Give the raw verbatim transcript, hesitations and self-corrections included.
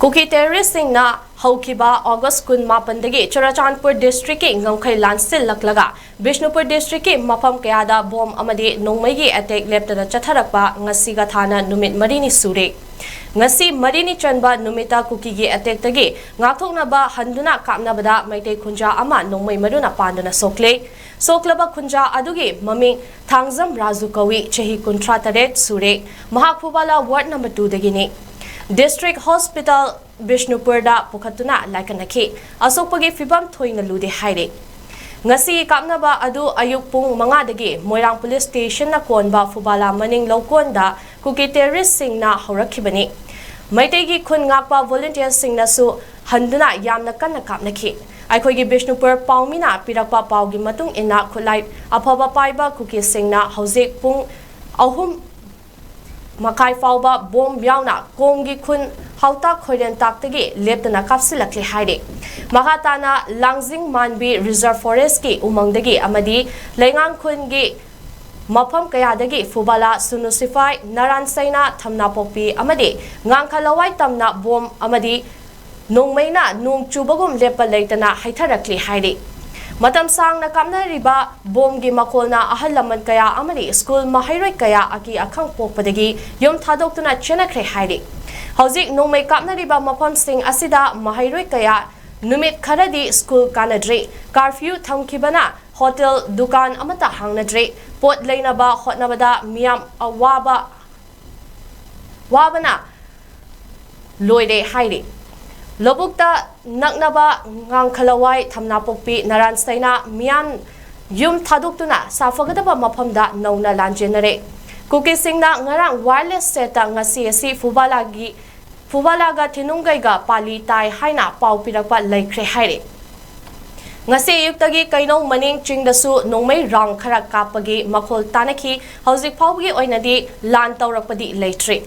ꯀꯨꯀꯤ ꯇꯦꯔꯣꯔꯤꯁꯁꯤꯡꯅ ꯍꯧꯈꯤꯕ ꯑꯣꯒꯁ ꯀꯨꯟꯃꯥꯄꯟꯗꯒꯤ ꯆꯨꯔꯥꯆꯥꯟꯄꯨꯔ ꯗꯤꯁꯇ꯭ꯔꯤꯛꯀꯤ ꯉꯝꯈꯩ ꯂꯥꯟꯁꯤꯜꯂꯛꯂꯒ ꯕꯤꯁꯅꯨꯄꯨꯔ ꯗꯤꯁꯇ꯭ꯔꯤꯛꯀꯤ ꯃꯐꯝ ꯀꯌꯥꯗ ꯕꯣꯝ ꯑꯃꯗꯤ ꯅꯣꯡꯃꯩꯒꯤ ꯑꯦꯇꯦꯛ ꯂꯦꯞꯇꯅ ꯆꯠꯊꯔꯛꯄ ꯉꯁꯤꯒ ꯊꯥꯅ ꯅꯨꯃꯤꯠ ꯃꯔꯤꯅꯤ ꯁꯨꯔꯦ꯫ ꯉꯁꯤ ꯃꯔꯤꯅꯤ ꯆꯟꯕ ꯅꯨꯃꯤꯠꯇ ꯀꯨꯀꯤꯒꯤ ꯑꯦꯇꯦꯛꯇꯒꯤ ꯉꯥꯛꯊꯣꯛꯅꯕ ꯍꯟꯗꯨꯅ ꯀꯥꯞꯅꯕꯗ ꯃꯩꯇꯩ ꯈꯨꯟꯖꯥ ꯑꯃ ꯅꯣꯡꯃꯩ ꯃꯔꯨꯅ ꯄꯥꯟꯗꯨꯅ ꯁꯣꯛꯂꯦ꯫ ꯁꯣꯛꯂꯕ ꯈꯨꯟꯖꯥ ꯑꯗꯨꯒꯤ ꯃꯃꯤꯡ ꯊꯥꯡꯖꯝ ꯔꯥꯖꯨ ꯀꯧꯏ, ꯆꯍꯤ ꯀꯨꯟꯊ꯭ꯔꯥ ꯇꯔꯦꯠ ꯁꯨꯔꯦ꯫ ꯃꯍꯥꯛ ꯐꯨꯕꯥꯂꯥ ꯋꯥꯔꯗ ꯅꯝꯕꯔ ꯇꯨꯗꯒꯤꯅꯤ꯫ ꯗꯤꯁꯇ꯭ꯔꯤꯛ ꯍꯣꯁꯄꯤꯇꯥꯜ ꯕꯤꯁꯅꯨꯄꯨꯔꯗ ꯄꯨꯈꯠꯇꯨꯅ ꯂꯥꯏꯀꯠꯅꯈꯤ꯫ ꯑꯁꯣꯛꯄꯒꯤ ꯐꯤꯕꯝ ꯊꯣꯏꯅ ꯂꯨꯗꯦ ꯍꯥꯏꯔꯤ꯫ ꯉꯁꯤꯒꯤ ꯀꯥꯞꯅꯕ ꯑꯗꯨ ꯑꯌꯨꯛ ꯄꯨꯡ ꯃꯉꯥꯗꯒꯤ ꯃꯣꯏꯔꯥꯡ ꯄꯨꯂꯤꯁ ꯁ꯭ꯇꯦꯁꯟꯅ ꯀꯣꯟꯕ ꯐꯨꯕꯥꯂꯥ ꯃꯅꯤꯡ ꯂꯧꯀꯣꯟꯗ ꯀꯨꯀꯤ ꯇꯦꯔꯣꯔꯤꯁꯁꯤꯡꯅ ꯍꯧꯔꯛꯈꯤꯕꯅꯤ꯫ ꯃꯩꯇꯩꯒꯤ ꯈꯨꯟ ꯉꯥꯛꯄ ꯚꯣꯂꯨꯟꯇꯤꯌꯔꯁꯤꯡꯅꯁꯨ ꯍꯟꯗꯨꯅ ꯌꯥꯝꯅ ꯀꯟꯅ ꯀꯥꯞꯅꯈꯤ꯫ ꯑꯩꯈꯣꯏꯒꯤ ꯕꯤꯁꯅꯨꯄꯨꯔ ꯄꯥꯎꯃꯤꯅ ꯄꯤꯔꯛꯄ ꯄꯥꯎꯒꯤ ꯃꯇꯨꯡ ꯏꯟꯅ ꯈꯨꯠꯂꯥꯏ ꯑꯐꯕ ꯄꯥꯏꯕ ꯀꯨꯀꯤꯁꯤꯡꯅ ꯍꯧꯖꯤꯛ ꯄꯨꯡ ꯑꯍꯨꯝ ꯃꯈꯥꯏ ꯐꯥꯎꯕ ꯕꯣꯝ ꯌꯥꯎꯅ ꯀꯣꯝꯒꯤ ꯈꯨꯟ ꯍꯥꯎꯇꯥꯛ ꯈꯣꯏꯔꯦꯟꯇꯥꯛꯇꯒꯤ ꯂꯦꯞꯇꯅ ꯀꯥꯞꯁꯤꯜꯂꯛꯂꯦ ꯍꯥꯏꯔꯤ꯫ ꯃꯈꯥ ꯇꯥꯅ ꯂꯥꯡꯖꯤꯡ ꯃꯥꯟꯕꯤ ꯔꯤꯖꯔꯚ ꯐꯣꯔꯦꯁ꯭ꯠꯀꯤ ꯎꯃꯪꯗꯒꯤ ꯑꯃꯗꯤ ꯂꯩꯉꯥꯡ ꯈꯨꯟꯒꯤ ꯃꯐꯝ ꯀꯌꯥꯗꯒꯤ ꯐꯨꯕꯥꯂꯥ, ꯁꯨꯅꯨ ꯁꯤꯐꯥꯏ, ꯅꯔꯥꯟ ꯁꯩꯅꯥ, ꯊꯝꯅꯥꯄꯣꯛꯄꯤ ꯑꯃꯗꯤ ꯉꯥꯡꯈ ꯂꯋꯥꯏ ꯇꯝꯅ ꯕꯣꯝ ꯑꯃꯗꯤ ꯅꯣꯡꯃꯩꯅ ꯅꯣꯡ ꯆꯨꯕꯒꯨꯝ ꯂꯦꯞꯄ ꯂꯩꯇꯅ ꯍꯩꯊꯔꯛꯂꯤ ꯍꯥꯏꯔꯤ꯫ ꯃꯇꯝ ꯁꯥꯡꯅ ꯀꯥꯞꯅꯔꯤꯕ ꯕꯣꯝꯒꯤ ꯃꯈꯣꯜꯅ ꯑꯍꯜ ꯂꯃꯟ ꯀꯌꯥ ꯑꯃꯗꯤ ꯁ꯭ꯀꯨꯜ ꯃꯍꯩꯔꯣꯏ ꯀꯌꯥ ꯑꯀꯤ ꯑꯈꯪ ꯄꯣꯛꯄꯗꯒꯤ ꯌꯨꯝ ꯊꯥꯗꯣꯛꯇꯨꯅ ꯆꯦꯟꯅꯈ꯭ꯔꯦ ꯍꯥꯏꯔꯤ꯫ ꯍꯧꯖꯤꯛ ꯅꯣꯡꯃꯩ ꯀꯥꯞꯅꯔꯤꯕ ꯃꯐꯝꯁꯤꯡ ꯑꯁꯤꯗ ꯃꯍꯩꯔꯣꯏ ꯀꯌꯥ ꯅꯨꯃꯤꯠ ꯈꯔꯗꯤ ꯁ꯭ꯀꯨꯜ ꯀꯥꯅꯗ꯭ꯔꯤ꯫ ꯀꯥꯔꯐ꯭ꯌꯨ ꯊꯝꯈꯤꯕꯅ ꯍꯣꯇꯦꯜ, ꯗꯨꯀꯥꯟ ꯑꯃꯠꯇ ꯍꯥꯡꯅꯗ꯭ꯔꯤ꯫ ꯄꯣꯠ ꯂꯩꯅꯕ ꯍꯣꯠꯅꯕꯗ ꯃꯤꯌꯥꯝ ꯑꯋꯥꯕ ꯋꯥꯕꯅ ꯂꯣꯏꯔꯦ ꯍꯥꯏꯔꯤ꯫ ꯂꯧꯕꯨꯛꯇ ꯅꯛꯅꯕ ꯉꯥꯡꯈꯂꯋꯥꯏ, ꯊꯝꯅꯥꯄꯣꯛꯄꯤ, ꯅꯔꯥꯟ ꯁꯩꯅꯥ ꯃꯤꯌꯥꯝ ꯌꯨꯝ ꯊꯥꯗꯣꯛꯇꯨꯅ ꯁꯥꯐꯒꯗꯕ ꯃꯐꯝꯗ ꯅꯧꯅ ꯂꯥꯟꯖꯦꯟꯅꯔꯦ꯫ ꯀꯨꯀꯤꯁꯤꯡꯅ ꯉꯔꯥꯡ ꯋꯥꯌꯔꯂꯦꯁ ꯁꯦꯠꯇ ꯉꯁꯤ ꯑꯁꯤ ꯐꯨꯕꯥꯂꯥꯒꯤ, ꯐꯨꯕꯥꯂꯥꯒ ꯊꯤꯅꯨꯡꯒꯩꯒ ꯄꯥꯂꯤ ꯇꯥꯏ ꯍꯥꯏꯅ ꯄꯥꯎ ꯄꯤꯔꯛꯄ ꯂꯩꯈ꯭ꯔꯦ ꯍꯥꯏꯔꯤ꯫ ꯉꯁꯤ ꯑꯌꯨꯛꯇꯒꯤ ꯀꯩꯅꯧ ꯃꯅꯤꯡ ꯆꯤꯡꯗꯁꯨ ꯅꯣꯡꯃꯩ ꯔꯥꯎꯟ ꯈꯔ ꯀꯥꯞꯄꯒꯤ ꯃꯈꯣꯜ ꯇꯥꯅꯈꯤ꯫ ꯍꯧꯖꯤꯛ ꯐꯥꯎꯕꯒꯤ ꯑꯣꯏꯅꯗꯤ ꯂꯥꯟ ꯇꯧꯔꯛꯄꯗꯤ ꯂꯩꯇ꯭ꯔꯤ꯫